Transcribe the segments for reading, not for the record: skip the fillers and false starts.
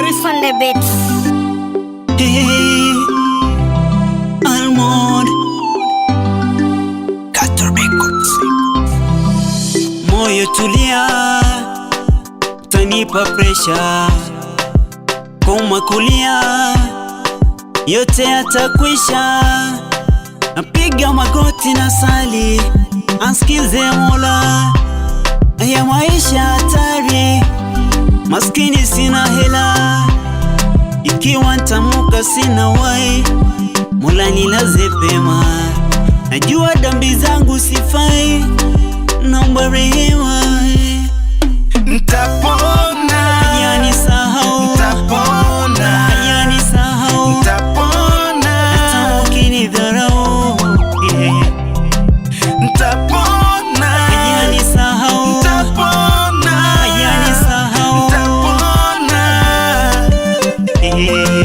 Harris on the beat. Hey, Almond Carter Records. Moyo tulia, tanipa pressure, koma kulia, yote yatakwisha. Napiga magoti na sali, ansikize Mola, ya maisha hatari, maskini sina hela, ikiwa ntamuka sina wai, Mola nilaze pema, najua dambi zangu sifai, naomba rehema. Ntapona, Hajanisahau, ntapona, hajanisahau, ntapona, hata ukinidharau, yeah. Ntapona, Hajanisahau, ntapona, hajanisahau, ntapona. Yeah.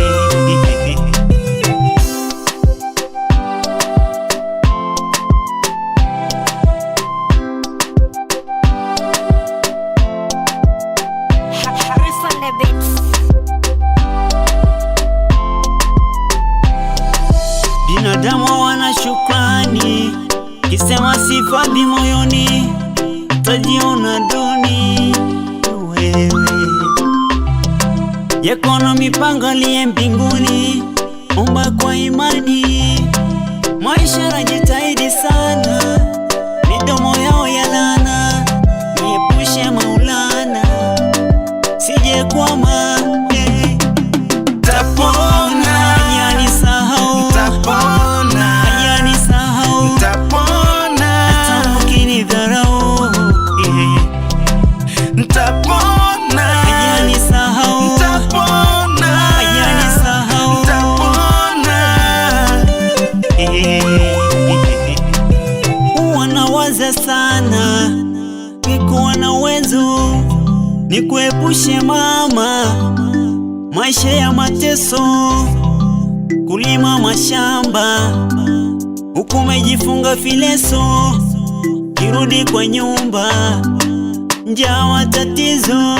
Harris on the beat. Binadamu wana shukrani, kisema sifadhi moyoni, tajiona duni wewe. Yakono mipango aliye mbinguni, omba kwa imani. Maisha najitahidi sana, midomo yao ya laana, niepushe Maulana, sije kwama eh. Ntapona, Hajanisahau, ntapona, hajanisahau, ntapona, hata ukinidharau, yeah. Ntapona, Hajanisahau, ntapona, hajanisahau, ntapona. Eh. Huwa nawaza sana, nikuwa na uwezo nikuepushe mama, maisha ya mateso, kulima mashamba huku umejifunga fileso, kirudi kwa nyumba njaa matatizo,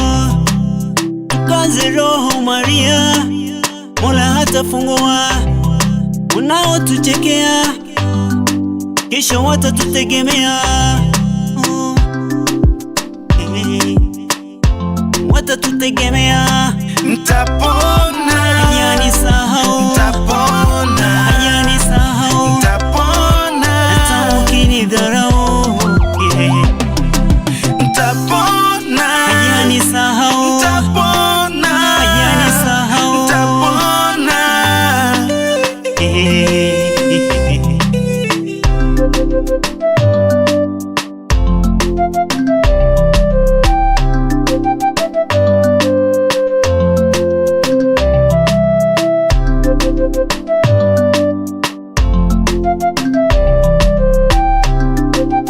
tukaze roho Maria, Mola hatafungua unaotuchekea, kesho watatutegemea. Oh, eh, watatutegemea. Ntapona, Hajanisahau, ntapona, hajanisahau, ntapona, hata ukinidharau, yeah. Ntapona, Hajanisahau, ntapona, hajanisahau, ntapona. Eh.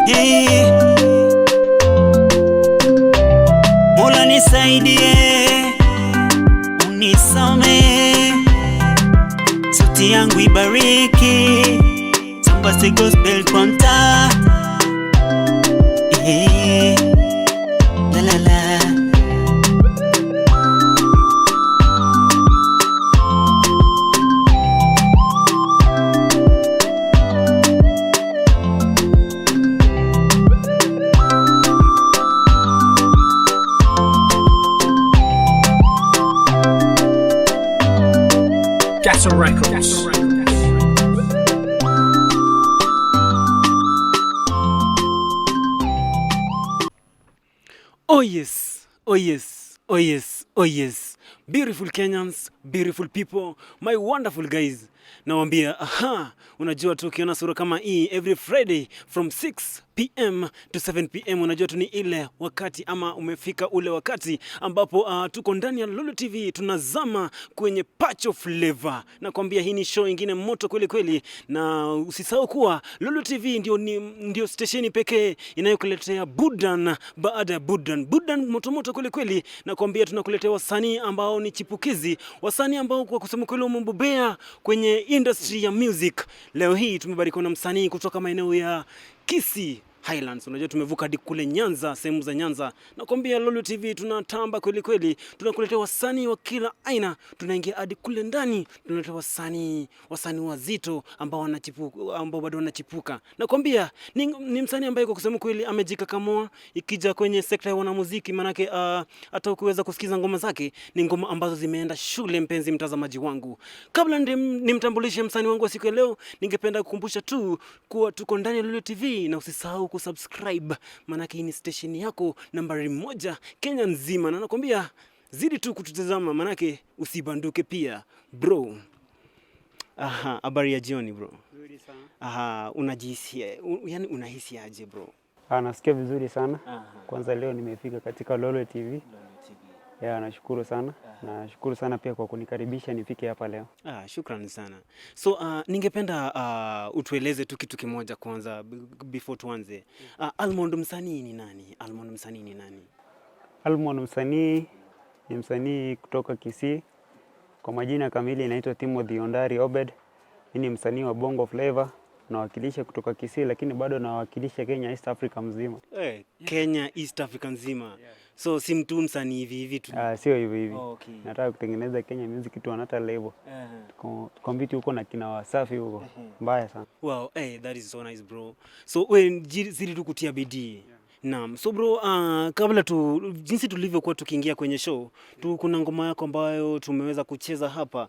Hey. Mola nisaidie, unisamee, sauti yangu ibariki, sambaze gospel kwa mtaa. Eh, la la la. Ghetto Records. Oh yes, oh yes, oh yes, oh yes. Beautiful Kenyans, beautiful people, my wonderful guys. Nawambia, aha, unajua tu ukiona sura kama hii every Friday from 6 p.m. to 7 p.m., unajua tu ni ile wakati ama umefika ule wakati ambapo tuko ndani ya Lulu TV tunazama kwenye Pacho Flavor. Nakwambia hii ni show ingine moto kweli kweli, na usisahau kuwa Lulu TV ndio stesheni pekee inayokuletea burdan baada ya burdan, burdan moto moto kweli kweli. Nakwambia tunakuletea wasanii ambao ni chipukizi, wasanii ambao kwa kusema kweli wamebobea kwenye industry ya music. Leo hii tumebarikiwa na msanii kutoka maeneo ya Kisii. Highlands. Unajua tumevuka hadi kule Nyanza, sehemu za Nyanza. Nakwambia Lolwe TV tunatamba kweli kweli, tunakuletea wasanii wa kila aina, tunaingia hadi kule ndani, tunaletea wasanii wazito ambao wanachipuka, ambao bado wanachipuka. Nakwambia ni msanii ambaye kwa kusema kweli amejikakamua ikija kwenye sekta ya wanamuziki, manake hata ukiweza kusikiza ngoma zake ni ngoma ambazo zimeenda shule. Mpenzi mtazamaji wangu, kabla nimtambulishe msanii wangu wa siku ya leo, ningependa kukumbusha tu kuwa tuko ndani ya Lolwe TV na usisahau kusubscribe, manake hii ni station yako nambari moja Kenya nzima, na nakwambia zidi tu kututazama, manake usibanduke pia bro. Aha, habari ya jioni bro. Nzuri sana. Aha, unajihisi yani unahisi aje bro? Ah, nasikia vizuri sana. Aha. Kwanza leo nimefika katika Lolwe TV. Yeah, nashukuru sana. Nashukuru sana pia kwa kunikaribisha nifike hapa leo. Ah, shukrani sana. So ningependa utueleze tu kitu kimoja kwanza before tuanze. Almond msanii ni nani? Almond msanii ni nani? Almond msanii ni msanii kutoka Kisii. Kwa majina kamili inaitwa Timothy Ondari Obed. Mimi ni msanii wa Bongo Flava, nawakilisha kutoka Kisii lakini bado nawakilisha Kenya, East Africa mzima. Eh, Kenya, East Africa nzima. So si mtu msanii hivi hivi tu. Ah, sio hivi hivi. Okay. Nataka kutengeneza Kenya music to another level. Compete huko na kina Wasafi huko. Mbaya sana. Wow, hey, that is so nice bro. So we zidi tu kutia bidii. Naam. So bro, kabla tu jinsi tulivyokuwa tukiingia kwenye show tu, kuna ngoma yako ambayo tumeweza kucheza hapa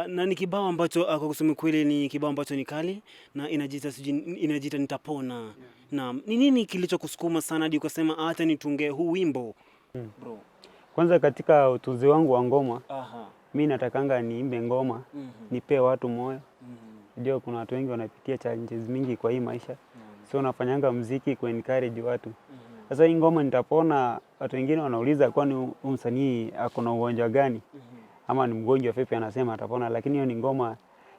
na ni kibao ambacho kwa kusema kweli ni kibao ambacho ni kali na inajiita sijui inajiita Nitapona. Naam. Ni nini kilichokusukuma sana hadi ukasema hata nitunge huu wimbo? Bro. Kwanza katika utunzi wangu wa ngoma, Aha. mi natakanga niimbe ngoma, nipee watu moyo. Unajua kuna watu wengi wanapitia challenges mingi kwa hii maisha. So nafanyanga mziki ku encourage watu. Sasa hii ngoma Nitapona, watu wengine wanauliza kwani huyu msanii ako na ugonjwa gani? Ama ni mgonjwa vipi anasema atapona, lakini hiyo ni ngoma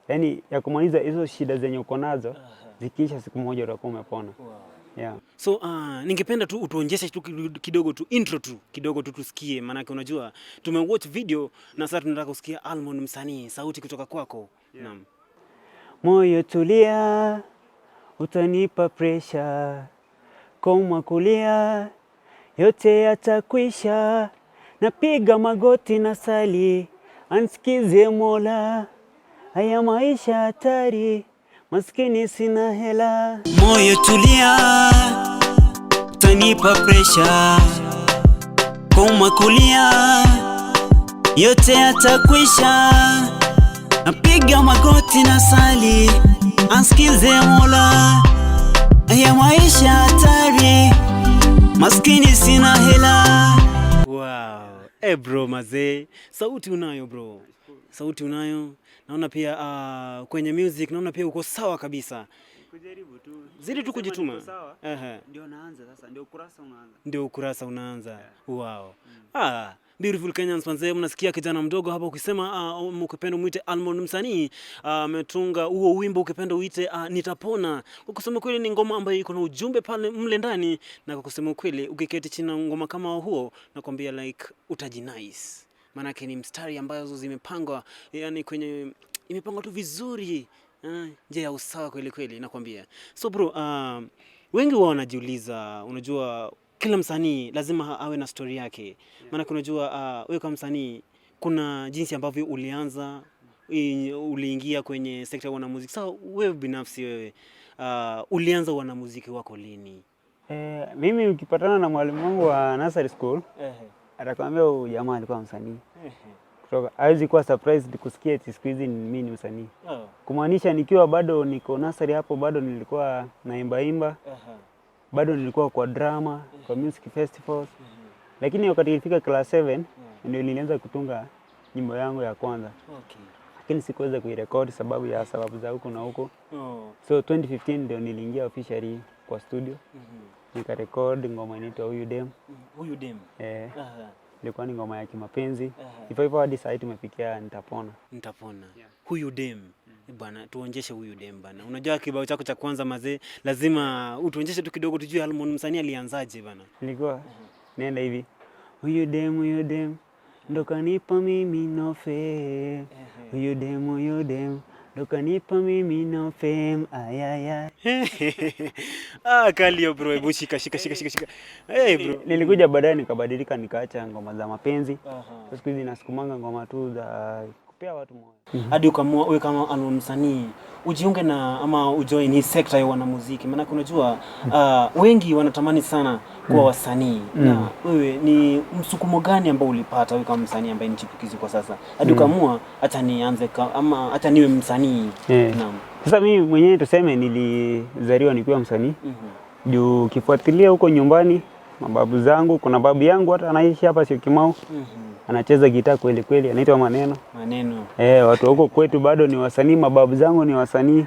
yani ya kumaliza hizo shida zenye uko nazo, zikiisha siku moja utakuwa umepona. Yeah. So ningependa tu utuonyeshe tu kidogo tu intro tu kidogo tu tusikie, maanake unajua tumewatch video na sasa tunataka kusikia Almond msanii, sauti kutoka kwako. Naam. Moyo tulia, utanipa presha, koma kulia, yote yatakwisha. Napiga magoti na sali, ansikize Mola, haya maisha hatari, maskini sina hela. Moyo tulia, tanipa presha, koma kulia, yote yatakwisha. Napiga magoti na sali, ansikize Mola, ya maisha hatari, maskini sina hela. Wow. Eh, bro mazee, sauti unayo bro. Sauti unayo. Naona pia kwenye music naona pia uko sawa kabisa. Kujaribu tu. Zidi tu kujituma. Ehe. Ndio naanza sasa, ndio ukurasa unaanza. Ndio ukurasa unaanza. Wow. Ah, beautiful Kenyans manze, mnasikia kijana mdogo hapa ukisema ukipenda muite Almond msanii ametunga huo wimbo, ukipenda uite Nitapona. Kwa kusema kweli ni ngoma ambayo iko na ujumbe pale mle ndani, na kwa kusema kweli ukiketi chini na ngoma kama huo, nakwambia like utajinice. Maanake ni mstari ambazo zimepangwa, yani kwenye imepangwa tu vizuri, njia ya usawa kweli kweli nakwambia. So bro, wengi wao wanajiuliza, unajua kila msanii lazima awe na story yake. Maanake unajua wewe kama msanii kuna jinsi ambavyo ulianza uliingia kwenye sekta ya wanamuziki. Sasa wewe binafsi wewe ulianza wanamuziki wako lini? Eh, mimi ukipatana na mwalimu wangu wa nursery school atakwambia huyu jamaa alikuwa msanii kutoka, hawezi kuwa surprised kusikia eti siku hizi mimi ni msanii. Kumaanisha nikiwa bado niko nursery hapo bado nilikuwa naimbaimba, bado nilikuwa kwa drama, kwa music festivals. Lakini wakati ilifika class 7 ndio nilianza kutunga nyimbo yangu ya kwanza, lakini sikuweza kuirekodi sababu ya sababu za huku na huko. So 2015 ndio niliingia officially kwa studio nikarekodi ngoma inaitwa Huyu Dem. Huyu dem. Eh, ilikuwa ni ngoma ya kimapenzi hivyo hivyo hadi sasa tumefikia Nitapona. Nitapona. Huyu dem. Bwana, tuonjeshe huyu dem bana. Unajua kibao chako cha kwanza mazee, lazima utuonjeshe tu kidogo tujue Almond msanii alianzaje bana. Nilikuwa nenda hivi, huyu dem ndo kanipa mimi nofe, huyu dem Ndo kanipa mimi no fame, ayaya. Ah, kali hiyo bro, hebu shika shika shika shika shika. Hey bro. Nilikuja baadaye nikabadilika, nikaacha ngoma za mapenzi. Siku hizi nasukumanga ngoma tu za kupea watu moyo. Hadi ukaamua wewe kama ano msanii ujiunge na ama ujoin hii sekta ya wanamuziki, maanake unajua wengi wanatamani sana kuwa wasanii. Na wewe ni msukumo gani ambao ulipata wewe kama msanii ambaye ni chipukizi kwa sasa hadi ukaamua acha nianze ama acha niwe msanii? Naam. Sasa mimi mwenyewe tuseme nilizaliwa nikiwa msanii. Juu ukifuatilia huko nyumbani mababu zangu, kuna babu yangu hata anaishi hapa Syokimau. Anacheza gitaa kweli kweli, anaitwa Maneno. Maneno. Watu huko kwetu bado ni wasanii, mababu zangu ni wasanii.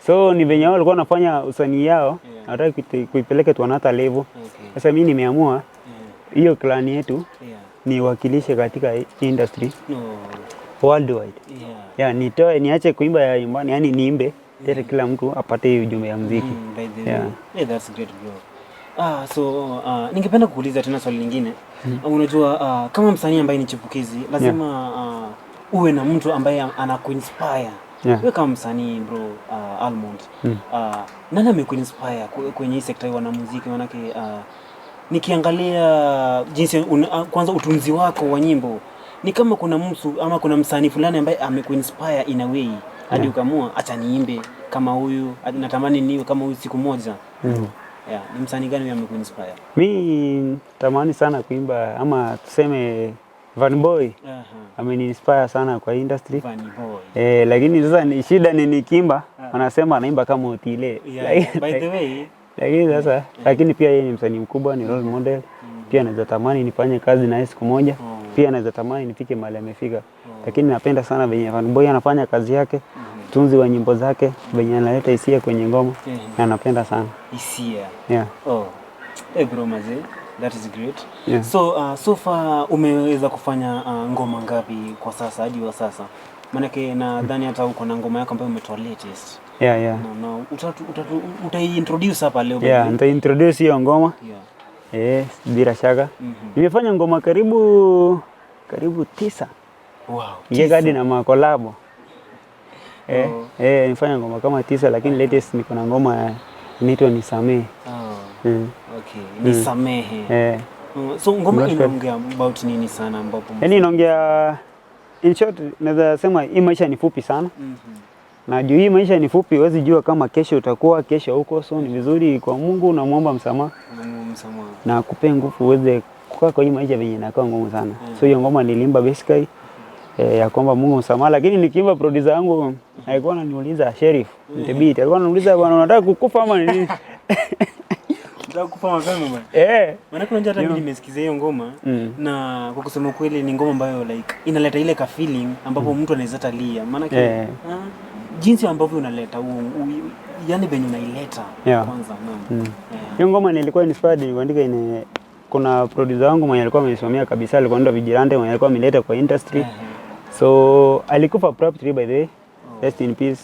So ni venye wao walikuwa wanafanya usanii yao, hawataki kuipeleka to another level. Sasa mimi nimeamua hiyo clan yetu niwakilishe katika industry worldwide. Yeah, nitoe niache kuimba ya nyumbani, yani niimbe tena kila mtu apate hiyo ujumbe ya muziki. By the way. Yeah, that's great bro. So ningependa kukuuliza tena swali lingine. Unajua kama msanii ambaye ni chipukizi lazima uwe na mtu ambaye anakuinspire. Wewe kama msanii bro, Almond, nani amekuinspire kwenye hii sekta ya wanamuziki? Manake nikiangalia jinsi kwanza utunzi wako wa nyimbo ni kama kuna mtu ama kuna msanii fulani ambaye amekuinspire in a way hadi ukaamua acha niimbe kama huyu, natamani niwe kama huyu siku moja. Yeah, ni msanii gani huyu amekuinspire? Mi tamani sana kuimba ama tuseme Van Boy ameniinspire sana kwa industry. Vanny Boy. Lakini sasa ni shida ni nikiimba wanasema anaimba kama Otile. Yeah, by the way, Lakini sasa lakini pia yeye ni msanii mkubwa, ni role model. Pia naweza tamani nifanye kazi naye siku moja. Pia naweza tamani nifike mahali amefika. Lakini napenda sana venye Van Boy anafanya kazi yake, tunzi wa nyimbo zake, venye analeta hisia kwenye ngoma. Na napenda sana. Hisia. Yeah. Oh. Hey bro mazee, that is great. Yeah. So so far umeweza kufanya ngoma ngapi kwa sasa hadi wa sasa? Maanake nadhani hata uko na ngoma yako ambayo umetoa latest. Yeah. Na utaiintroduce hapa leo. Yeah, nita introduce hiyo ngoma. Bila shaka. Nimefanya ngoma karibu 9. Wow. Nikiweka hadi na makolabo. Nimefanya ngoma kama 9 lakini latest niko na ngoma inaitwa Nisamehe. Okay, Nisamehe. So ngoma inaongea about nini sana ambapo? Yaani inaongea in short naweza sema hii maisha ni fupi sana. Na juu hii maisha ni fupi, huwezi jua kama kesho utakuwa kesho huko, so ni vizuri kwa Mungu unamuomba msamaha. Na akupe nguvu uweze kukaa kwa hii maisha venye inakuwa ngumu sana. So hiyo ngoma niliimba basically ya kwamba Mungu msamaha, lakini nikiimba producer wangu alikuwa ananiuliza Sheriff the beat, alikuwa ananiuliza bwana unataka kukufa ama nini? Nataka kukufa mapema bwana. Maana kuna hata mimi nimesikiza hiyo ngoma na kwa kusema kweli ni ngoma ambayo like inaleta ile ka feeling ambapo mtu anaweza talia. Maana jinsi ambavyo unaleta yani venye unaileta kwanza. Hiyo ngoma nilikuwa inspired niliandika ine kuna producer wangu mwenye alikuwa amenisimamia kabisa, alikuwa ndo Vigilante mwenye alikuwa ameleta kwa industry. So alikufa abruptly by the way. Rest in peace.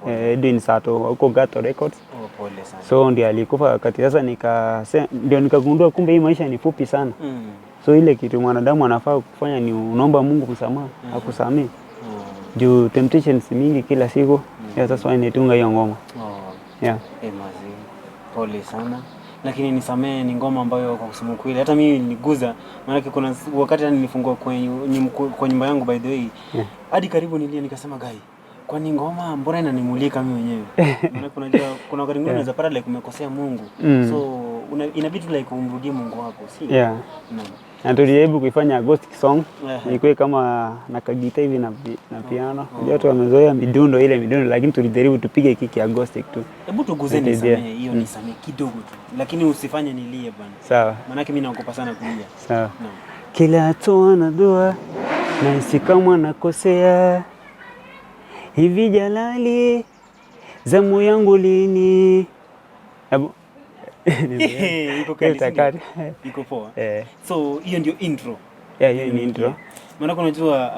Edwin Sato huko Gato Records. Pole sana. So ndiye alikufa wakati sasa ndio nikagundua kumbe hii maisha ni fupi sana. So ile kitu mwanadamu anafaa kufanya ni unaomba Mungu msamaha, akusamee. Juu temptations mingi kila siku. Yeah, that's why nitunga hiyo ngoma. Yeah. Mazi. Pole sana. Lakini Nisamehe ni ngoma ambayo kwa kusema kweli hata mimi niliguza, maana kuna wakati hata nilifungua kwa nyumba yangu by the way. Hadi karibu nilia nikasema gai, kwani ngoma mbona inanimulika mimi mwenyewe? Maana unajua kuna wakati mwingine unaweza pata like umekosea Mungu. So inabidi like umrudie Mungu wako, si? Yeah. Na tulijaribu kuifanya acoustic song ikuwe kama na kagita hivi na piano. Unajua watu wamezoea midundo ile midundo, lakini tulijaribu tupige kiki acoustic tu. Hebu tuguze Nisamehe hiyo, Nisamehe kidogo tu. Lakini usifanye nilie bwana. Sawa. Maana mimi naogopa sana kulia. Sawa. Kila hatua na dua nahisi kama nakosea. Hivi Jalali zamu yangu lini? Hebu Iko kali. Iko poa. So hiyo ndio intro. Yeah, hiyo ni intro. Maana unajua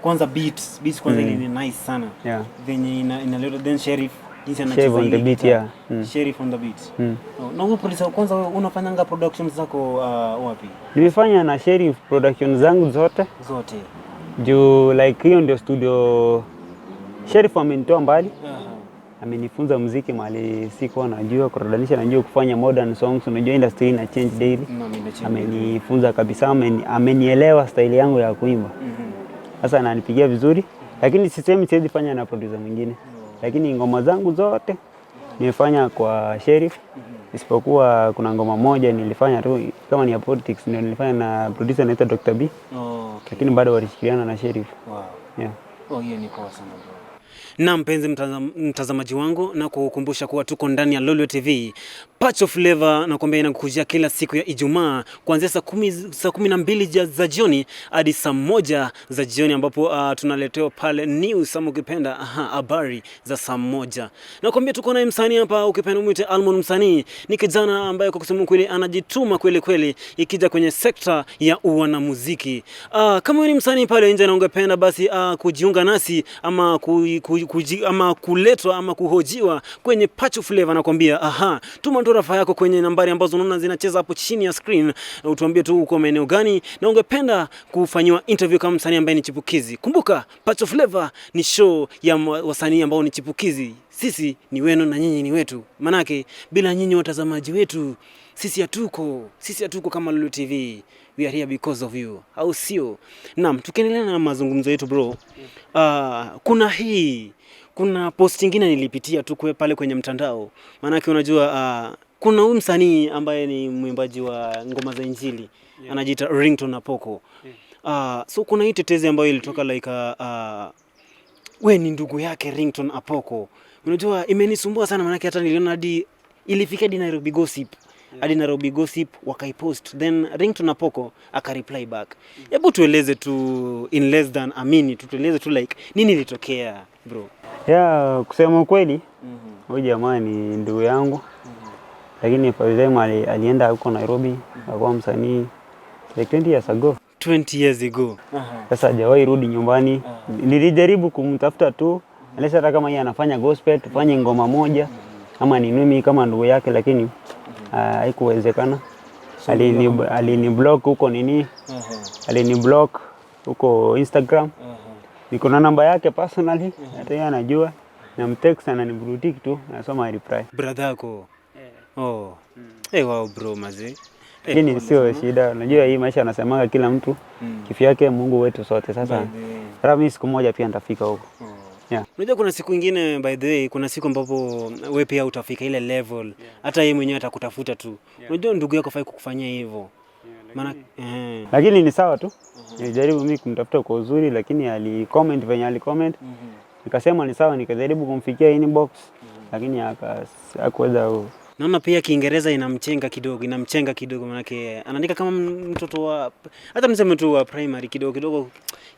kwanza beats kwanza ile ni nice sana. Venye inaleta then Sheriff jinsi anacheza on the beat, yeah. Sheriff on the beat. Na wewe producer kwanza wewe unafanyanga productions zako wapi? Nimefanya na Sheriff production zangu zote. Zote. Juu like hiyo ndio studio Sheriff amenitoa mbali, amenifunza muziki mahali sikuwa najua kuradanisha, najua kufanya modern songs. Unajua industry ina change daily. Amenifunza kabisa, amenielewa style yangu ya kuimba. Sasa ananipigia vizuri, lakini sisemi siwezi fanya na producer mwingine, lakini ngoma zangu zote nimefanya kwa Sheriff, isipokuwa kuna ngoma moja nilifanya tu kama ni ya politics, ndio nilifanya na producer anaitwa Dr. B, lakini bado walishirikiana na Sheriff. Yeah. Oh, hiyo ni poa sana bro. Na mpenzi mtazamaji wangu, na kukumbusha kuwa tuko ndani ya Lolwe TV Pacho Flavor, na kuambia inakukujia kila siku ya Ijumaa kuanzia saa 12 za jioni hadi saa 1 za jioni, ambapo tunaletewa pale news ama ukipenda habari za saa 1. Na kuambia tuko naye msanii hapa, ukipenda mwite Almond msanii. Ni kijana ambaye kwa kusema kweli anajituma kweli kweli ikija kwenye sekta ya uanamuziki. Kama wewe ni msanii pale nje na ungependa basi kujiunga nasi ama, ku, ku, kuji, ama kuletwa ama kuhojiwa kwenye Pacho Flavor, nakwambia tuma tu rafa yako kwenye nambari ambazo unaona zinacheza hapo chini ya screen, utuambie tu uko maeneo gani na ungependa kufanyiwa interview kama msanii ambaye ni chipukizi. Kumbuka Pacho Flavor ni show ya wasanii ambao ni chipukizi. Sisi ni wenu na nyinyi ni wetu, manake bila nyinyi watazamaji wetu sisi hatuko, sisi hatuko kama Lulu TV. We are here because of you, au sio? Naam, tukiendelea na mazungumzo yetu bro, kuna post ingine nilipitia tu pale kwenye mtandao, maanake unajua kuna huyu msanii ambaye ni mwimbaji wa ngoma za Injili anajiita Ringtone Apoko. So kuna hii tetezi ambayo ilitoka like we ni ndugu yake Ringtone Apoko. Unajua imenisumbua sana maanake hata niliona hadi ilifika hadi Nairobi Gossip. Hadi Nairobi Gossip wakaipost, then Ringtone Apoko akareply back. Hebu tueleze tu in less than a minute, tueleze tu like nini ilitokea bro? Yeah, kusema ukweli huyu jamaa ni ndugu yangu, lakini for time alienda huko Nairobi akakuwa msanii like 20 years ago. 20 years ago. Sasa hajawahi rudi nyumbani. Nilijaribu kumtafuta tu, unless hata kama yeye anafanya gospel tufanye ngoma moja ama ni mimi kama ndugu yake, lakini haikuwezekana. Alini block huko nini, alini block huko Instagram. Niko na namba yake personally, hata yeye anajua. Namtext ananiblue tu, nasoma reply. Brother yako. Oh. Hey, wow bro maze. Lakini sio shida, unajua hii maisha anasemaga kila mtu kivyake, Mungu wetu sote. Sasa hata mimi siku moja pia nitafika huko. Yeah. Unajua kuna siku ingine, by the way, kuna siku ambapo we pia utafika ile level, hata yeye mwenyewe atakutafuta tu. Unajua ndugu yako hafai kukufanyia hivyo. Maana Lakini ni sawa tu. Nilijaribu mimi kumtafuta kwa uzuri, lakini alicomment venye alicomment. Nikasema ni sawa, nikajaribu kumfikia inbox, lakini hakuweza. Naona pia Kiingereza inamchenga kidogo, inamchenga kidogo, manake anaandika kama mtoto wa hata mseme tu wa primary kidogo kidogo,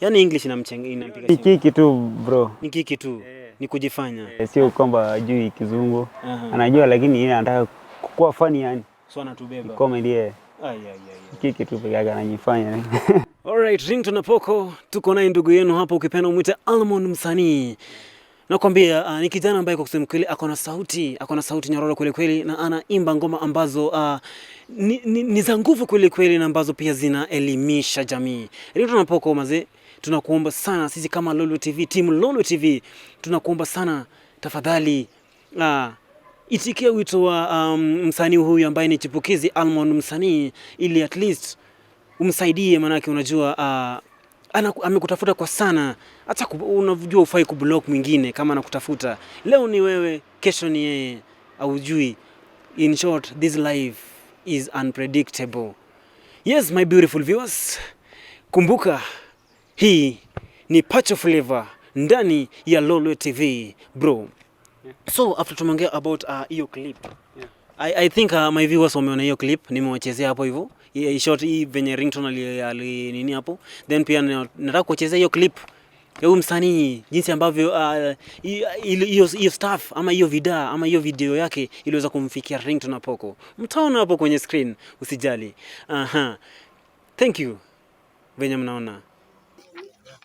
yani English inamchenga, inampiga Ni chenga. kiki tu bro. Ni kiki tu, ni kujifanya. Sio kwamba ajui Kizungu. Anajua, lakini yeye anataka kuwa funny yani. So anatubeba. Comedy yeye. Ai, ai, ai, ai. Kiki tu peke yake anajifanya. Alright, Ringtone Apoko, tuko naye ndugu yenu hapa, ukipenda umwite Almond msanii. Nakwambia ni kijana ambaye kwa kusema kweli ako na sauti nyororo kweli kweli, na anaimba ngoma ambazo ni za nguvu kweli kweli na ambazo pia zinaelimisha jamii. Ringtone Apoko mazee, tunakuomba sana sisi kama Lolo TV, team Lolo TV, tunakuomba sana tafadhali itikia wito wa msanii huyu ambaye ni chipukizi Almond msanii, ili at least umsaidie, maanake unajua amekutafuta kwa sana. Hata unajua ufai kublock mwingine kama anakutafuta. Leo ni wewe, kesho ni yeye, aujui. In short, this life is unpredictable. Yes, my beautiful viewers, kumbuka hii ni Pacho Flavor ndani ya Lolwe TV bro. So after tumeongea about hiyo clip, I think my viewers wameona hiyo clip nimewachezea hapo hivyo. Hii short hii venye Ringtone ali nini hapo. Then pia nataka kuchezea hiyo clip ya huyu msanii jinsi ambavyo hiyo stuff ama hiyo vida ama hiyo video yake iliweza kumfikia Ringtone Apoko. Mtaona hapo kwenye screen, usijali. Aha. Thank you venye mnaona.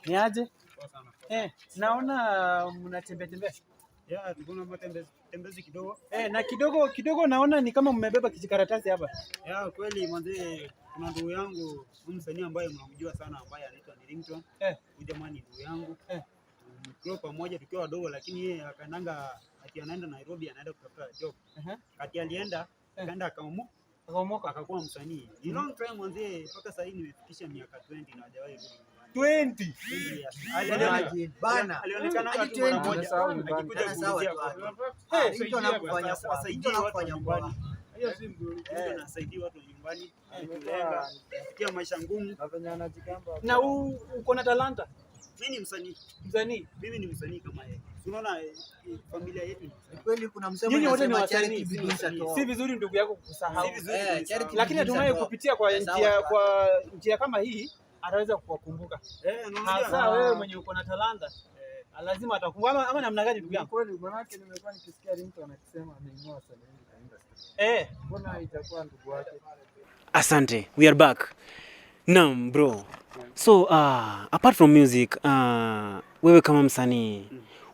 Ni aje? Naona mnatembea tembea. Yeah, kuna matembezi kidogo. Na kidogo kidogo naona ni kama mmebeba kijikaratasi hapa. Yeah, kweli mwanzee, kuna ndugu yangu huyu msanii ambaye mnamjua sana ambaye anaitwa ni Ringtone. Huyu jamaa ni ndugu yangu. Tuligrow pamoja tukiwa wadogo, lakini yeye akaendanga ati anaenda Nairobi, anaenda kutafuta job. Kati alienda akaenda akaomoka, Akaomoka. akakuwa msanii. Ni long time mwanzie, mpaka sasa hivi nimefikisha miaka 20 na hajawahi rudi nyumbani. 20. 20 years. Imagine, bana. Alionekana Hadi tu mara 20. moja Unasahau akikuja Sasa kuulizia watu kwa wake. Mtu anakufanya poa. Wasaidie Mtu watu wa anakufanya nyumbani. poa. Mtu anasaidia watu wa nyumbani, alitulenga, kupitia maisha ngumu. Na uko na talanta Mimi ni msanii, msanii. mimi ni msanii kama yeye. Si unaona familia yetu ni Ni kweli kuna msemo Nyinyi wote ni unasema charity wasanii. begins at home. Si vizuri ndugu yako kukusahau. Si vizuri Eh, kunisahau. charity Lakini begins natumai at home. kupitia kwa Sawa, njia sawa. kwa njia kama hii ataweza kuwakumbuka. Eh, unaona? Hasa wewe mwenye uko na talanta. Lazima atakumbuka ama namna gani ndugu yangu? Kweli manake nimekuwa nikisikia Ringtone akisema ameinua wasanii wengi kwa industry. Mbona itakuwa ndugu wake? Asante, we are back. Naam bro. So apart from music, wewe kama msanii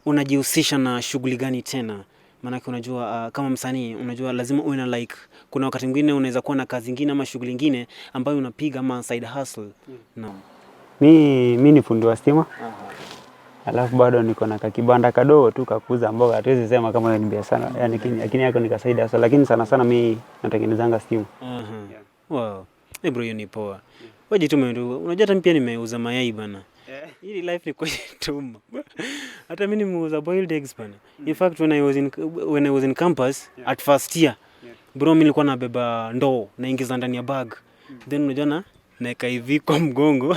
unajihusisha na shughuli gani tena? Maanake unajua kama msanii unajua lazima uwe na like, kuna wakati mwingine unaweza kuwa na kazi ingine ama shughuli ingine ambayo unapiga ama side hustle. Naam. Mi ni fundi wa stima. Alafu bado niko na kakibanda kadogo tu kakuuza mboga, hatuwezi sema kama hiyo ni biashara yani, lakini yako nikasaidia sasa, lakini sana sana mi natengenezanga stima. Wow. Hey bro, hiyo ni poa. Wewe jitume tu. Unajua hata mimi pia nimeuza mayai bana. Hii life ni kujituma. Hata mimi nimeuza boiled eggs bana. In fact when I was in campus at first year, bro, mimi nilikuwa nabeba ndoo naingiza ndani ya bag. Then unajua na naeka hivi kwa mgongo.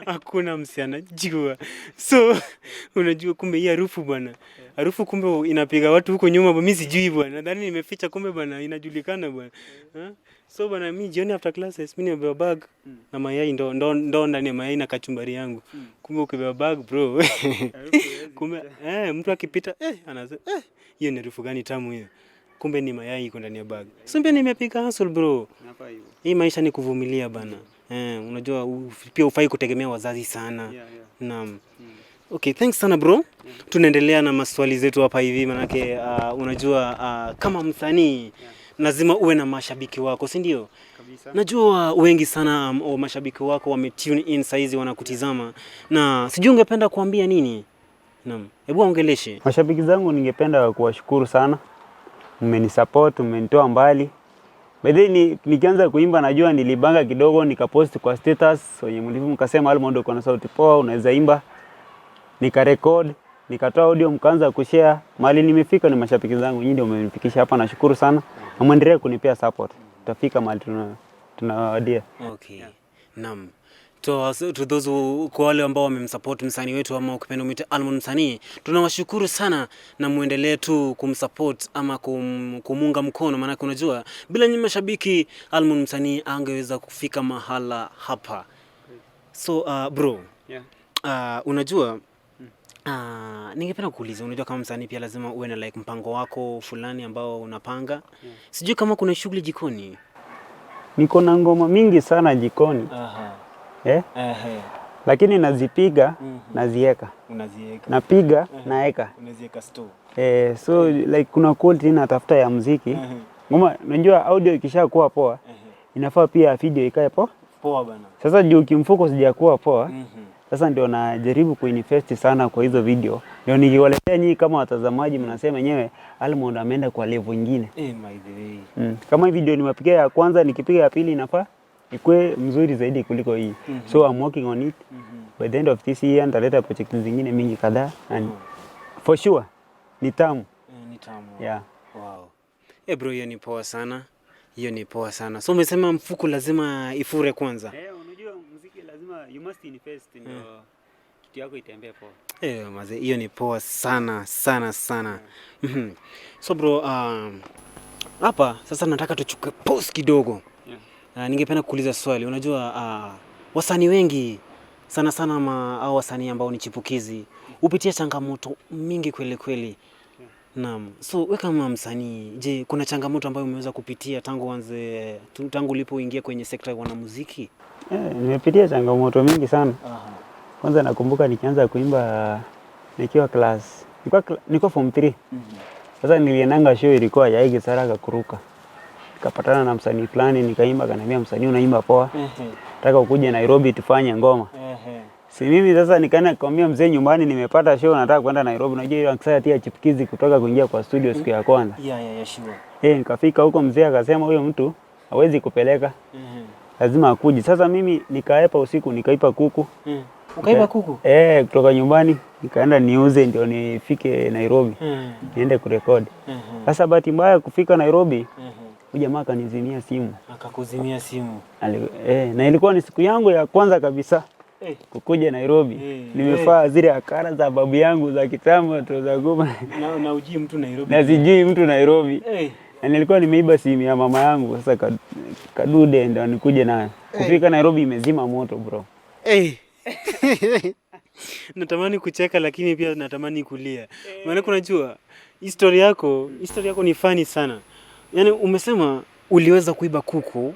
Hakuna msichana jua. So unajua kumbe hii harufu bwana. Harufu kumbe inapiga watu huko nyuma, mimi sijui bwana. Nadhani nimeficha, kumbe bwana inajulikana bwana. Ha? So bwana, mimi jioni after classes mimi nimebeba bag na mayai ndo ndo ndo ndani ya mayai na kachumbari yangu. Kumbe ukibeba bag bro. Kumbe mtu akipita anasema hiyo ni harufu gani tamu hiyo? Kumbe ni mayai iko ndani ya bag. So pia nimepiga hustle bro. Hii maisha ni kuvumilia bana. Unajua pia hufai kutegemea wazazi sana. Naam. Okay, thanks sana bro. Tunaendelea na maswali zetu hapa hivi manake unajua kama msanii lazima uwe na mashabiki wako, si ndio? Kabisa. Najua wengi sana mashabiki wako wame tune in saizi wanakutizama na sijui ungependa kuambia nini? Naam. Hebu waongeleshe. Mashabiki zangu ningependa kuwashukuru sana, mmenisupport, mmenitoa mbali. By the way, nikianza kuimba najua nilibanga kidogo nikapost kwa status wenye mlivu mkasema Almond uko na sauti poa, unaweza imba. Nikarecord, nikatoa audio mkaanza kushare. Mahali nimefika ni mashabiki zangu, nyinyi ndio mmenifikisha hapa, nashukuru sana. Na muendelee kunipea support. Tutafika mahali tunawadia. Okay. Naam. To those who, kwa wale ambao wamemsupport msanii wetu ama ukipenda umwite Almond msanii, tunawashukuru sana na muendelee tu kumsupport ama kumunga mkono, maanake unajua bila nyinyi mashabiki Almond msanii angeweza kufika mahala hapa. So bro, unajua ningependa kuuliza, unajua kama msanii pia lazima uwe na like mpango wako fulani ambao unapanga. Sijui kama kuna shughuli jikoni. Niko na ngoma mingi sana jikoni. Eh? Lakini nazipiga, nazieka. Unazieka. Napiga, naeka. Unazieka store. So like kuna quality natafuta ya muziki. Ngoma unajua audio ikishakuwa poa, inafaa pia video ikae poa. Poa bana. Sasa juu kimfuko sijakuwa poa, sasa ndio najaribu kuinvest sana kwa hizo video. Ndio nikiwaletea nyinyi kama watazamaji mnasema wenyewe Almond ameenda kwa level nyingine. My the way. Kama hii video nimepiga ya kwanza, nikipiga ya pili inafaa ikuwe mzuri zaidi kuliko hii. So I'm working on it. By the end of this year nitaleta project zingine mingi kadhaa and for sure ni tamu. Ni tamu. Yeah. Wow. Bro, hiyo ni poa sana. Hiyo ni poa sana. So umesema mfuko lazima ifure kwanza. Unajua muziki lazima you must invest ndio kitu yako itembee poa. Maze, hiyo ni poa sana sana sana. So bro, hapa sasa nataka tuchukue pause kidogo. Ningependa kuuliza swali. Unajua wasanii wengi sana sana au wasanii ambao ni chipukizi hupitia changamoto mingi kweli kweli. Naam. So we kama msanii, je, kuna changamoto ambayo umeweza kupitia tangu uanze tangu ulipoingia kwenye sekta ya wanamuziki? Nimepitia changamoto mingi sana. Kwanza nakumbuka nikianza kuimba nikiwa class, nilikuwa form 3. Sasa niliendanga show ilikuwa ya Ige Saraka kuruka. Nikapatana na msanii fulani nikaimba, akaniambia msanii unaimba poa. Nataka ukuje Nairobi tufanye ngoma. Si mimi sasa nikaenda nikamwambia mzee nyumbani nimepata show, nataka kwenda Nairobi. Unajua hiyo anxiety ya chipukizi kutoka kuingia kwa studio siku ya kwanza. Yeah, sure. Eh, nikafika huko mzee akasema huyo mtu hawezi kupeleka, lazima akuje. Sasa mimi nikaepa usiku, nikaipa kuku. Ukaiba kuku? Eh, kutoka nyumbani nikaenda niuze ndio nifike Nairobi niende kurekodi. Sasa bahati mbaya kufika Nairobi, huyu jamaa akanizimia simu. Akakuzimia simu. Na ilikuwa ni siku yangu ya kwanza kabisa kukuja Nairobi. Nimevaa zile akara za babu yangu za kitambo tu za goma Na ujui mtu Nairobi. Na sijui mtu Nairobi. Na nilikuwa nimeiba simu ya mama yangu, sasa kadude ndio nikuje nayo. Kufika Nairobi imezima moto, bro. Natamani kucheka lakini pia natamani kulia. Maana unajua historia yako ni funny sana. Yaani umesema uliweza kuiba kuku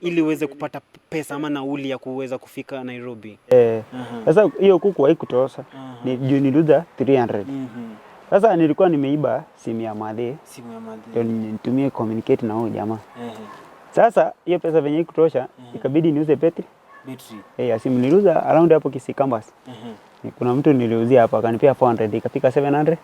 ili uweze kupata pesa ama nauli ya kuweza kufika Nairobi. Eh, sasa hiyo kuku haikutosha. Ni juu niliuza 300. Sasa nilikuwa nimeiba simu ya madhe Simu ya madhe. ndio nitumie communicate na huyo jamaa. Sasa hiyo pesa venye haikutosha, ikabidi niuze betri. Betri. Eh, ya simu niliuza around hapo Kisii Campus. Kuna mtu niliuzia hapo akanipea 400, ikafika 700.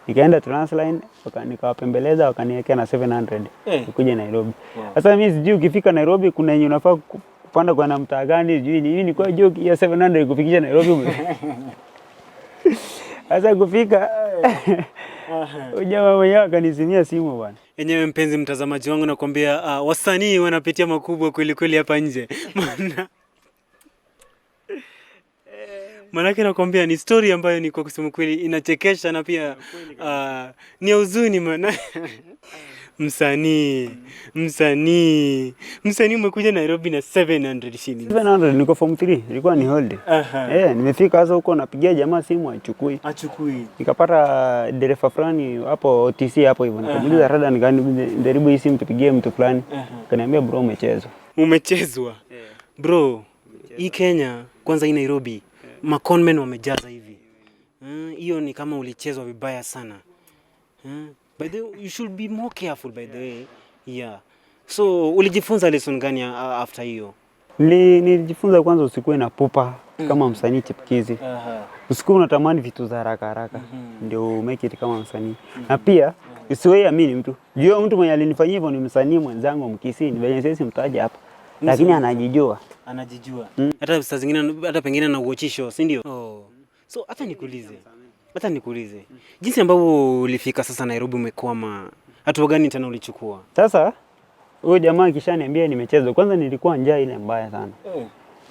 Nikaenda Transline nikawapembeleza wakaniwekea na 700 nikuje Nairobi. Sasa mimi sijui ukifika Nairobi kuna yenye unafaa kupanda kwa na mtaa gani, sijui ni nini, kwa joke ya 700 kufikisha Nairobi. Sasa kufika, jamaa mwenyewe akanizimia simu, bwana. Enyewe mpenzi mtazamaji wangu, nakwambia wasanii wanapitia makubwa kweli kweli hapa nje. Maanake nakwambia ni story ambayo ni kwa kusema kweli inachekesha na pia ni ya huzuni, maana msanii umekuja Nairobi na 700 shillings. 700, niko form 3, ilikuwa ni holiday. Eh, nimefika sasa huko napigia jamaa simu achukui. Achukui. Nikapata dereva fulani hapo OTC hapo hivyo. Nikamuuliza rada, nikajaribu hii simu tupigie mtu fulani. Akaniambia, "Bro, umechezwa." Umechezwa. Bro, hii Kenya, kwanza hii Nairobi, maconmen wamejaza hivi. Hiyo ni kama ulichezwa vibaya sana. By the way, you should be more careful, by the way. Yeah. So ulijifunza lesson gani after hiyo? Nilijifunza kwanza usikuwe na pupa kama msanii chipukizi. Usikuwe unatamani vitu za haraka haraka ndio make it kama msanii. Na pia usiwahi amini mtu. Jua mtu mwenye alinifanyia hivyo ni msanii mwenzangu Mkisii, ni venye siwezi mtaja hapa. Lakini anajijua. Anajijua. Hata saa zingine hata pengine anauochisho, si ndio? Oh. So hata nikuulize. Hata nikuulize. Jinsi ambavyo ulifika sasa Nairobi umekwama, hatua gani tena ulichukua? Sasa huyo jamaa akishaniambia nimechezwa, kwanza nilikuwa njaa ile mbaya sana.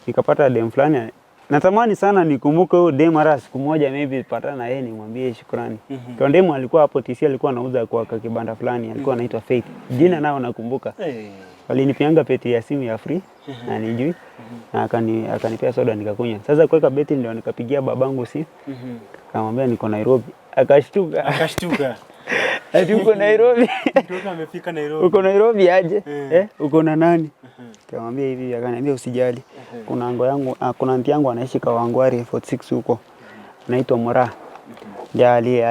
Nikapata dem fulani, natamani sana nikumbuke huyo dem hata siku moja maybe patana na yeye nimwambie shukrani. Kwa dem alikuwa hapo TC, alikuwa anauza kwa kibanda fulani, alikuwa anaitwa Faith. Jina nao nakumbuka. Walinipianga peti ya simu ya free na nijui na akanipea soda nikakunywa. Sasa kuweka beti ndio nikapigia babangu simu. Nikamwambia niko Nairobi. Akashtuka. Akashtuka. Ati uko Nairobi? Mtoto amefika Nairobi. Uko Nairobi aje? Eh, uko na nani? Nikamwambia hivi, akaniambia usijali. Kuna ango yangu, kuna auntie yangu anaishi Kawangware 46 huko. Anaitwa Mora. Ndiye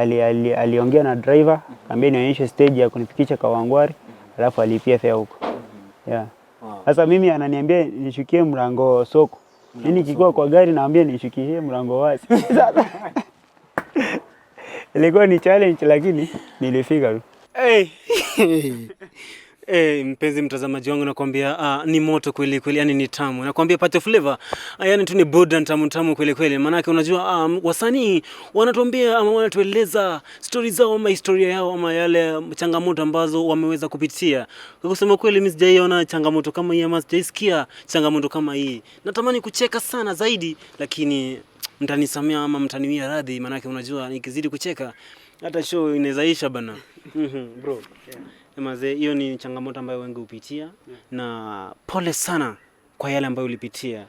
aliongea na driver, akamwambia nionyeshe stage ya kunifikisha Kawangware, alafu alipia fare huko. Yeah. Sasa mimi ananiambia nishukie mlango soko. Mimi nikikuwa kwa gari naambia nishukie mlango wazi. Sasa ilikuwa ni challenge lakini nilifika tu. Hey. Hey, mpenzi mtazamaji wangu nakwambia ni moto kweli kweli, yani ni tamu. Nakwambia Pacho Flavaz, yani tu ni burdan tamu tamu kweli kweli. Maanake unajua wasanii wanatuambia ama wanatueleza stori zao ama historia yao ama yale changamoto ambazo wameweza kupitia. Kwa kusema kweli mimi sijaiona changamoto kama hii ama sijaisikia changamoto kama hii. Natamani kucheka sana zaidi lakini mtanisamea ama mtaniwia radhi, maanake unajua nikizidi kucheka hata show inawezaisha bana. Bro. Mazee, hiyo ni changamoto ambayo wengi hupitia na pole sana kwa yale ambayo ulipitia.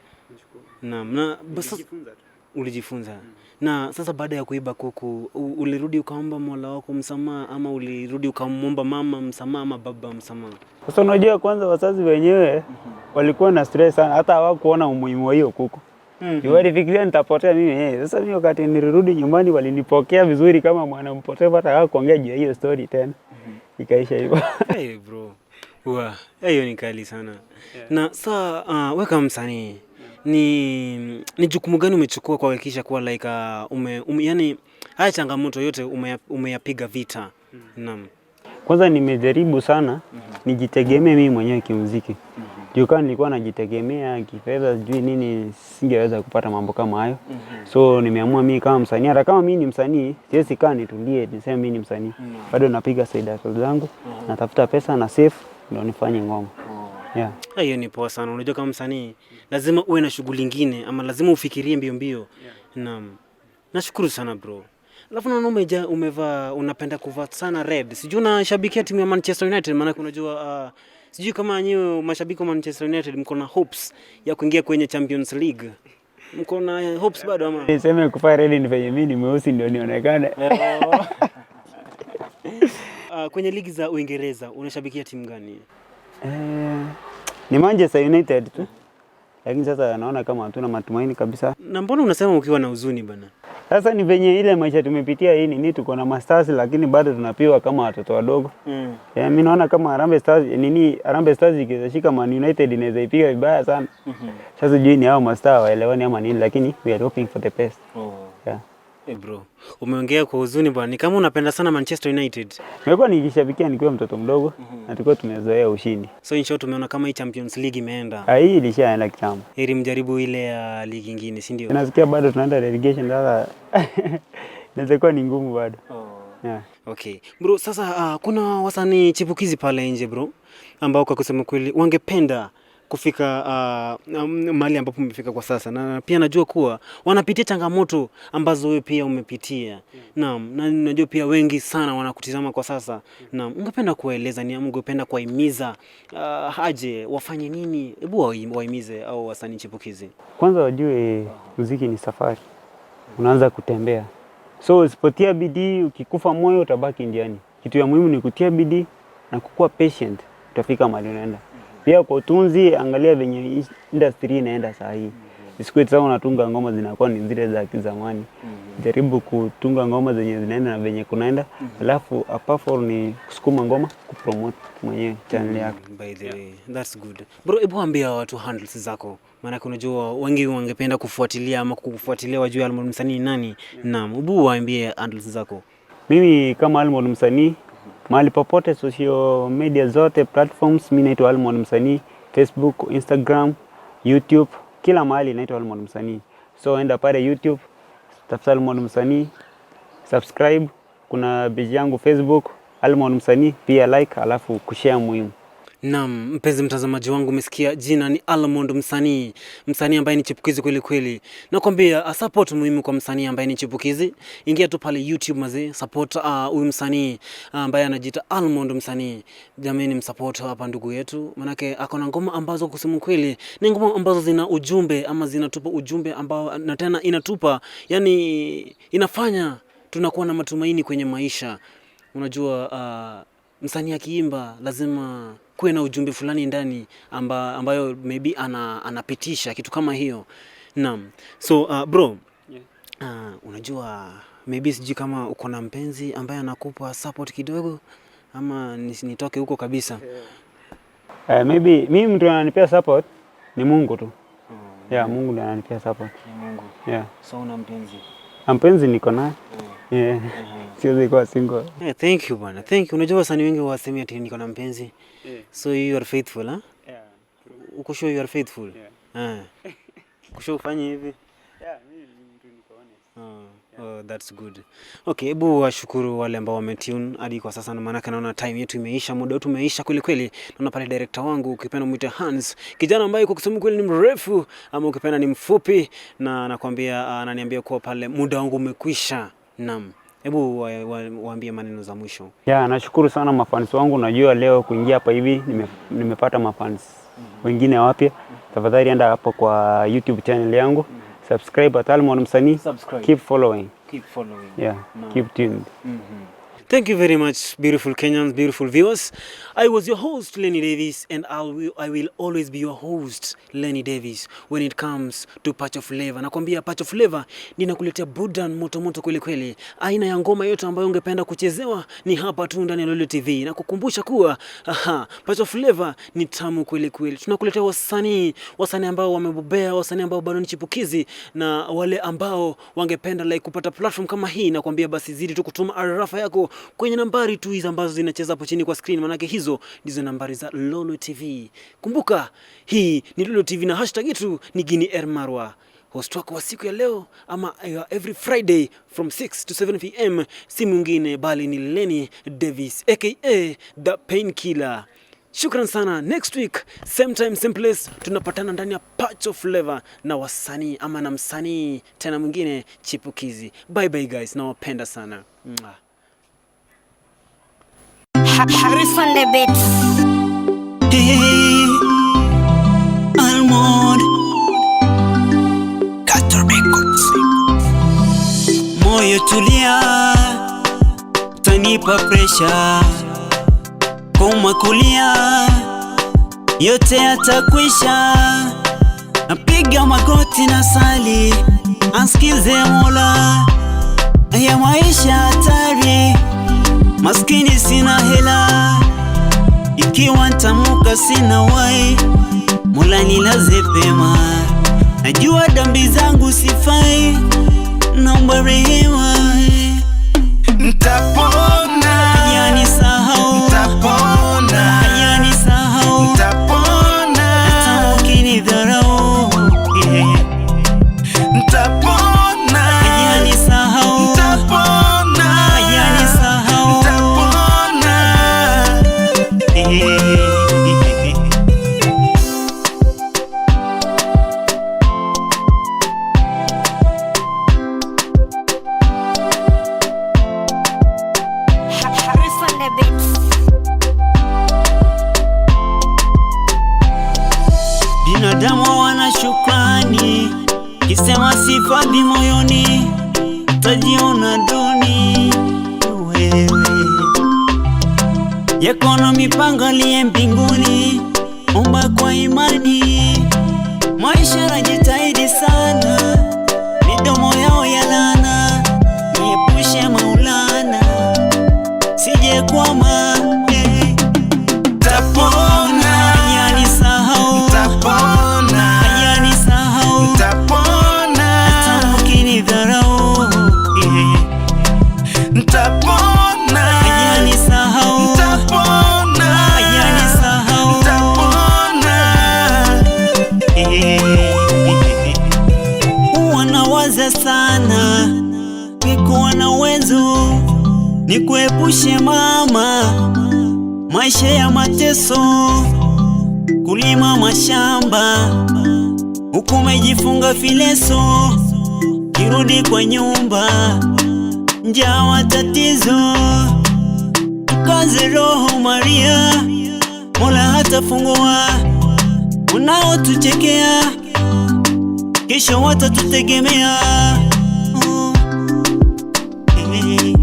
Naam, na ulijifunza. Na sasa baada ya kuiba kuku, ulirudi ukaomba Mola wako msamaha ama ulirudi ukamwomba mama msamaha ama baba msamaha? Sasa unajua kwanza wazazi wenyewe walikuwa na stress sana, hata hawakuona umuhimu wa hiyo kuku. Mm. Walifikiria nitapotea mimi mwenyewe. Sasa mimi wakati nilirudi nyumbani walinipokea vizuri kama mwana mpotevu, hata hawakuongea juu ya hiyo story tena. Ikaisha hivyo. Hey bro. Wa, hiyo ni kali sana. Na saa wewe kama msanii Ni jukumu gani umechukua kuhakikisha kuwa like yani haya changamoto yote umeyapiga vita? Naam. Kwanza nimejaribu sana nijitegemee mimi mwenyewe kimuziki. Juu kama nilikuwa najitegemea kifedha sijui nini, singeweza kupata mambo kama hayo. So nimeamua mimi kama msanii, hata kama mimi ni msanii, siwezi kaa nitulie niseme mimi ni msanii. Bado napiga side hustle zangu, natafuta pesa na save ndio nifanye ngoma. Yeah. Hiyo ni poa sana. Unajua kama msanii lazima uwe na shughuli ingine ama lazima ufikirie mbio mbio. Naam. Nashukuru sana bro. Alafu naona umevaa, unapenda kuvaa sana red. Sijui unashabikia timu ya Manchester United, maana unajua sijui kama nyiwe mashabiki wa Manchester United mko na hopes ya kuingia kwenye Champions League. Mko na hopes bado ama? Niseme kuvaa red ni venye mimi ni mweusi ndio nionekane. Kwenye ligi za Uingereza unashabikia timu gani? Ni Manchester United tu. Lakini sasa naona kama hatuna matumaini kabisa. Na mbona unasema ukiwa na huzuni bana? Sasa ni venye ile maisha tumepitia hii nini, tuko na mastars lakini bado tunapiwa kama watoto wadogo. Yeah, mimi naona kama Harambee Stars nini, Harambee Stars ikiweza Man United inaweza ipiga vibaya sana. Sasa sijui ni hao mastar waelewani ama nini, lakini we are hoping for the best. Yeah. Hey bro, umeongea kwa huzuni bwana. Ni kama unapenda sana Manchester United. Nimekuwa nikishabikia nikiwa mtoto mdogo na tulikuwa tumezoea ushindi. So in short umeona kama hii Champions League imeenda. Ah, hii ilishaenda kitambo. Heri mjaribu ile ya ligi ingine, si ndio? Nasikia bado tunaenda relegation sasa. Inaweza kuwa ni ngumu bado. Yeah. Okay. Bro, sasa kuna wasanii chipukizi pale nje bro, ambao kwa kusema kweli wangependa kufika mahali ambapo umefika kwa sasa, na pia najua kuwa wanapitia changamoto ambazo wewe pia umepitia. Naam, na najua pia wengi sana wanakutizama kwa sasa. Naam, ungependa kuwaeleza ni, ungependa kuwahimiza aje wafanye nini? Hebu wahimize au wasanii chipukizi. Kwanza wajue muziki ni safari, unaanza kutembea, so usipotia bidii, ukikufa moyo utabaki njiani. Kitu ya muhimu ni kutia bidii na kukuwa patient, utafika mahali unaenda. Pia kwa utunzi, angalia venye industry inaenda saa hii. Isikuwe sasa unatunga ngoma zinakuwa ni zile za kizamani. Jaribu kutunga ngoma zenye zinaenda na venye kunaenda, alafu apart from ni kusukuma ngoma, kupromote mwenyewe channel yako. By the way, that's good. Bro, hebu ambia watu handles zako. Maanake unajua wengi wangependa kufuatilia ama kukufuatilia wajue Almond msanii ni nani. Naam, hebu waambie handles zako. Mimi kama Almond msanii, mahali popote social media zote platforms, mi naitwa Almond msanii, Facebook, Instagram, YouTube, kila mahali naitwa Almond msanii. So enda pale YouTube, tafuta Almond msanii, subscribe. Kuna page yangu Facebook Almond msanii, pia like, alafu kushare muhimu. Naam, mpenzi mtazamaji wangu, umesikia jina ni Almond msanii, msanii ambaye ni chipukizi kweli kweli. Nakwambia support muhimu kwa msanii ambaye ni chipukizi. Ingia tu pale YouTube mazee, support huyu msanii ambaye anajiita Almond msanii. Jamani, msupport hapa ndugu yetu, manake ako na ngoma ambazo kusema kweli ni ngoma ambazo zina ujumbe ama zinatupa ujumbe ambao, na tena inatupa, yani inafanya tunakuwa na matumaini kwenye maisha. Unajua msanii akiimba lazima kuwe na ujumbe fulani ndani ambayo maybe anapitisha kitu kama hiyo. Naam. So bro, unajua maybe sijui kama uko na mpenzi ambaye anakupa support kidogo ama nitoke huko kabisa. Maybe mimi mtu ananipea support ni Mungu tu. Yeah, Mungu ndiye ananipea support. Ni Mungu. Yeah. So una mpenzi? Mpenzi niko naye. Yeah. Siwezi kuwa single. Yeah, thank you bwana. Thank you. Unajua wasanii wengi wasemi ati niko na mpenzi. So you are faithful, huh? Yeah. Uko sure you are faithful? Yeah. Uko sure ufanye hivi? Yeah, mimi ni mtu niko honest. Oh, that's good. Okay, hebu washukuru wale ambao wametune hadi kwa sasa, na maanake naona time yetu imeisha, muda wetu umeisha kweli kweli. Naona pale director wangu, ukipenda mwite Hans, kijana ambaye kwa kusema kweli ni mrefu ama ukipenda ni mfupi, na anakuambia, ananiambia kuwa pale muda wangu umekwisha. Naam, hebu waambie maneno za mwisho. Yeah, nashukuru sana mafans wangu. Najua leo kuingia hapa hivi nimepata mafans wengine wapya. Tafadhali enda hapo kwa YouTube channel yangu, subscribe at Almond Msanii. Subscribe. Keep following. Keep following. Yeah, Naam. keep tuned. Thank you very much, beautiful Kenyans, beautiful viewers. I was your host, Lenny Davis, and I will always be your host, Lenny Davis, when it comes to Patch of Flavor. Nakwambia Patch of Flavor ninakuletea burdan moto moto kweli kweli. Aina ya ngoma yote ambayo ungependa kuchezewa ni hapa tu ndani ya Lolio TV. Na kukumbusha kuwa aha, Patch of Flavor ni tamu kweli kweli. Tunakuletea wasanii, wasanii ambao wamebobea, wasanii ambao bado ni chipukizi na wale ambao wangependa like kupata platform kama hii, nakwambia basi zidi tu kutuma arafa yako kwenye nambari tu hizi ambazo zinacheza hapo chini kwa screen, manake hizo ndizo nambari za Lolo TV. Kumbuka hii ni Lolo TV na hashtag yetu ni Guinea Air Marwa. Host wako wa siku ya leo ama every Friday from 6 to 7 pm si mwingine bali ni Lenny Davis aka The Painkiller. Shukran sana. Next week same time same place tunapatana ndani ya Patch of Flavor na wasanii ama na msanii tena mwingine chipukizi. Bye bye guys, nawapenda sana. Mwah. Harris on the beat. Hey, Almond Carter Records. Moyo tulia, tanipa pressure, koma kulia, yote yatakwisha. Napiga magoti na sali, ansikize Mola, ya maisha hatari, maskini sina hela ikiwa ntamuka sina wai, Mola nilaze pema, najua dambi zangu sifai, naomba rehema. Ntapona, Hajanisahau, ntapona, hajanisahau, ntapona, hata ukinidharau, yeah. Ntapona, Hajanisahau, ntapona, hajanisahau, ntapona. Yeah. Harris on the beat. Binadamu wana shukrani, kisema sifadhi moyoni, tajiona duni wewe. Yakono mipango aliye mbinguni, omba kwa imani. Maisha najitahidi sana, midomo yao ya laana, niepushe Maulana, sije kwama eh. Ntapona, Hajanisahau, ntapona, hajanisahau, ntapona, hata ukinidharau, yeah. Ntapona, Hajanisahau, ntapona, hajanisahau, ntapona. Wanawaza sana, nikuwa na uwezo nikuepushe mama, maisha ya mateso, kulima mashamba huku umejifunga fileso, kirudi kwa nyumba njaa matatizo, tukaze roho Maria, Mola hatafungua unaotuchekea, kesho watatutegemea. Oh, eh,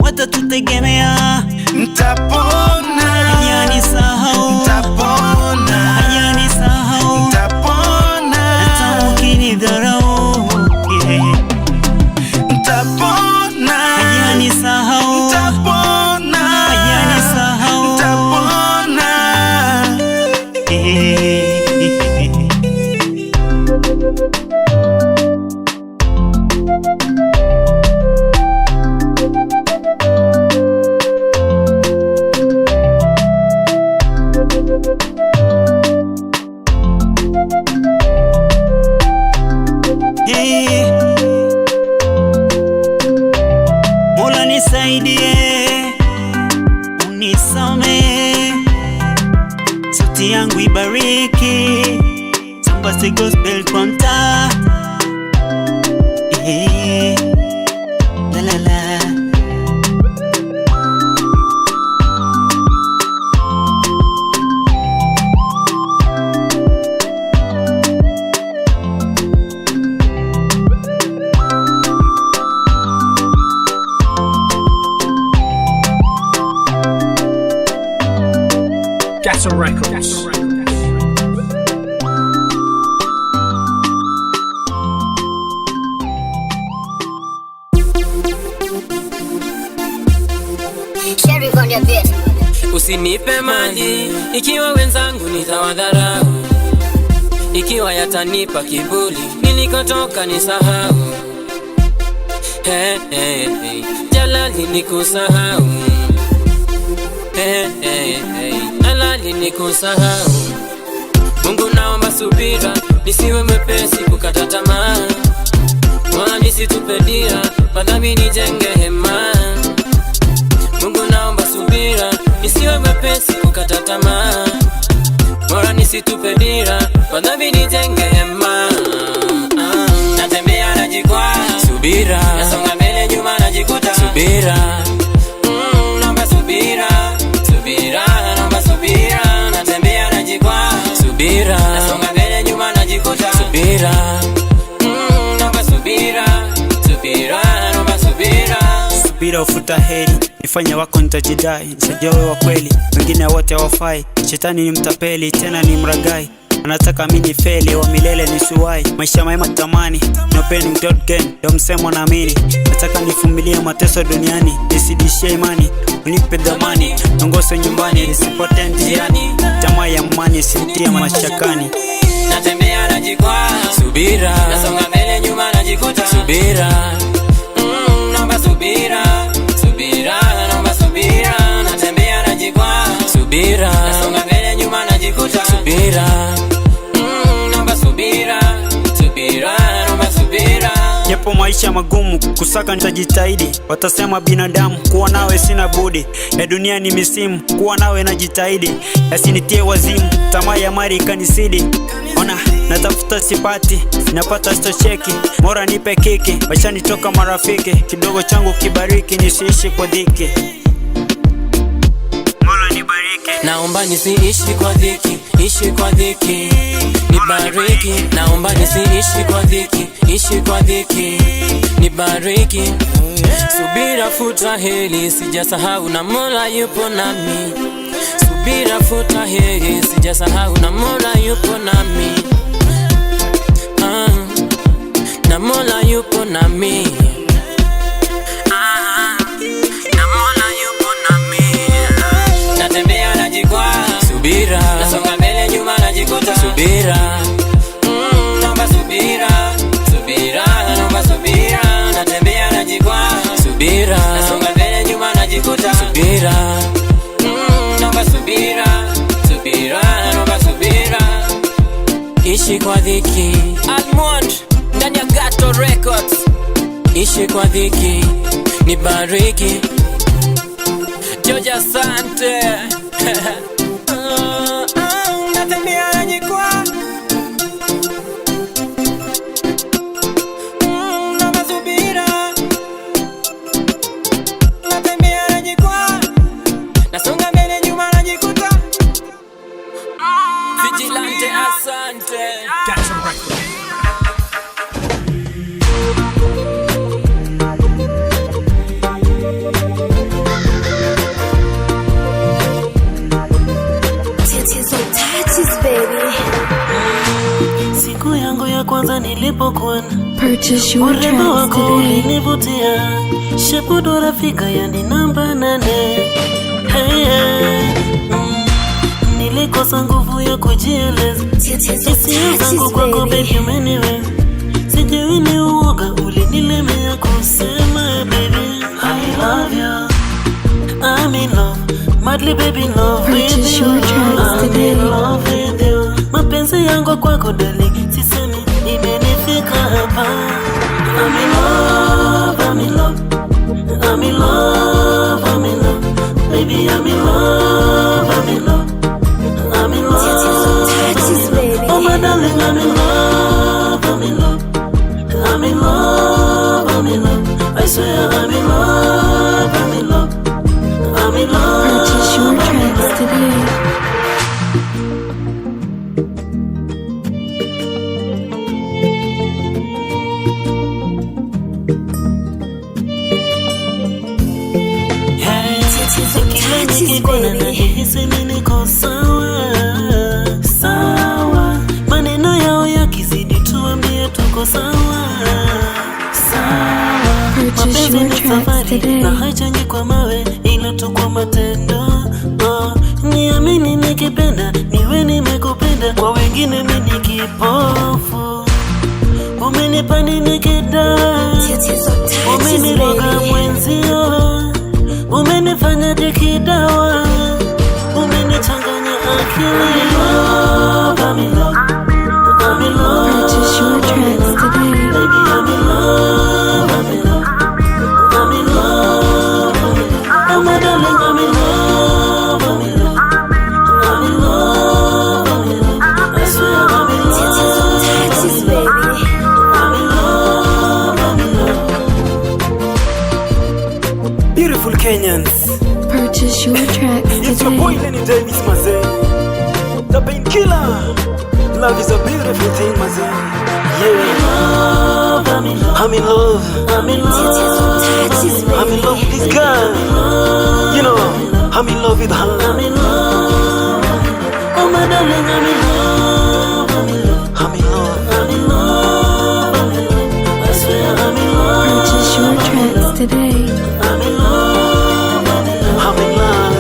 watatutegemea. Ntapona, Hajanisahau, ntapona, hajanisahau, ntapona, hata ukinidharau, yeah. Ntapona, Hajanisahau, ntapona, hajanisahau, ntapona. Eh. Hey. Mola nisaidie, unisamee, sauti yangu ibariki, sambaze gospel kwa mtaa. Eh, la la la. Ghetto Records. Sheriff on the beat. Usinipe maji ikiwa wenzangu nitawadharau, ikiwa yatanipa kiburi nilikotoka nisahau. Hey, hey, hey. Jalali nikusahau. Hey, hey, hey. Jalali nikusahau. Mungu naomba subira, nisiwe mwepesi kukata tamaa, wala nisitupe dira, madhambi nijenge hema. Mungu naomba subira, nisiwe mwepesi kukata tamaa, bora nisitupe dira, madhambi nijenge hema. Natembea najikwaa, subira, nasonga mbele nyuma najikuta, subira. Naomba subira, subira, naomba subira, natembea najikwaa, subira, nasonga mbele nyuma najikuta, subira. Naomba subira, subira, naomba subira. Subira ufuta heri, nifanye wako nitajidai, nisaidie wewe wa kweli, wengine wote hawafai. Shetani ni mtapeli, tena ni mragai, anataka mimi nifeli, wa milele nisiwai. Maisha mema tamani, no pain without gain, ndio msemo naamini. Nataka nivumilie mateso duniani, nisidishie imani, unipe dhamani, niongoze nyumbani, nisipotee njiani. Tamaa ya amani isinitie mashakani. Natembea najikwaa, subira, nasonga mbele nyuma najikuta, subira. Naomba subira, subira, naomba subira, natembea najikwaa, subira, nasonga mbele nyuma najikuta, subira. Naomba subira, subira, naomba subira. Japo maisha magumu, kusaka nitajitahidi. Watasema binadamu, kuwa nawe sina budi. Ya dunia ni misimu, kuwa nawe najitahidi. Yasinitie wazimu, tamaa ya mali ikanisidi. Ona, natafuta sipati, napata sitocheki. Mora nipe kiki, washanitoka marafiki. Kidogo changu kibariki, nisiishi kwa dhiki. Mola nibariki. Naomba nisiishi kwa dhiki, ishi kwa dhiki, nibariki. Naomba nisiishi kwa dhiki, ishi kwa dhiki, nibariki. Subira futa heri, sijasahau na Mola yupo nami. Subira futa heri, sijasahau na Mola yupo nami. Na Mola yupo nami. Na Mola yupo nami. Natembea najikwaa, subira, nasonga mbele nyuma najikuta, subira. Naomba subira, subira, naomba subira, natembea najikwaa, subira, nasonga mbele nyuma najikuta, subira. Naomba subira, subira, naomba subira, ishi kwa dhiki. Almond ndani ya Gato Records, ishi kwa dhiki, nibariki. George asante. Natembea najikwaa. Naomba subira. Natembea najikwaa. Nasonga mbele nyuma najikuta. Vigilante asante. Ghetto Records. Tatizo touches, baby. Siku yangu ya kwanza nilipokuona, Purchase your urembo tracks wako today. ulinivutia, shepu dora figa yani namba 8. Hey, hey. Nilikosa nguvu ya kujieleza, Tatizo hisia zangu touches, kwako baby. baby umeniweza, sijui ni uoga ulinilemea kusema baby I love you, I'm in love, madly baby love with Purchase you, your tracks I'm today. in love with you. Mapenzi yangu kwako dali, sisemi imenifika hapa. I'm in love, I'm in love, I'm in love, I'm in love, baby I'm in love, I'm in love, I'm in love, Tatizo touches, baby. oh my darling, I'm in love, I'm in love, I'm in love, I'm in love. I swear I'm in love, I'm in love, I'm in love. Purchase your tracks today. Hey, Tatizo kila touches, Sawa. Purchase Mapenzi your ni tracks safari today. na haijengi kwa mawe ila tu kwa matendo. Oh, niamini nikipenda niwe nimekupenda, kwa wengine mimi ni kipofu. Umenipa nini kidai? Tatizo touches, Umeniroga baby. mwenzio, umenifanya dikidawa, umenichanganya akili. I'm in love, I'm in love, Purchase your tracks today. baby, I'm in love, I'm in love, I'm in love, I'm in love. Oh my darling, I'm in love, I'm in love, I'm in love, I'm in love. I swear I'm in Tatizo love, touches, baby. I'm in love, I'm in love. Beautiful Kenyans. Purchase your tracks It's your boy today. Lenny Davis, mazee. The painkiller. Love is a beautiful thing, mazee. Yeah. I'm in love, I'm in love. I'm in Tatizo love. touches, I'm in baby. love with this girl. You know, I'm in love with her. I'm in love. Oh my darling, I'm in love. I'm in love. I'm in love. I'm in love. I'm in love. I swear I'm in love. Purchase your tracks today. I'm in love. I'm in love. I'm in love.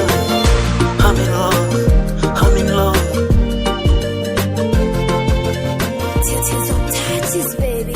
I'm in love. I'm in love. Tatizo touches, baby.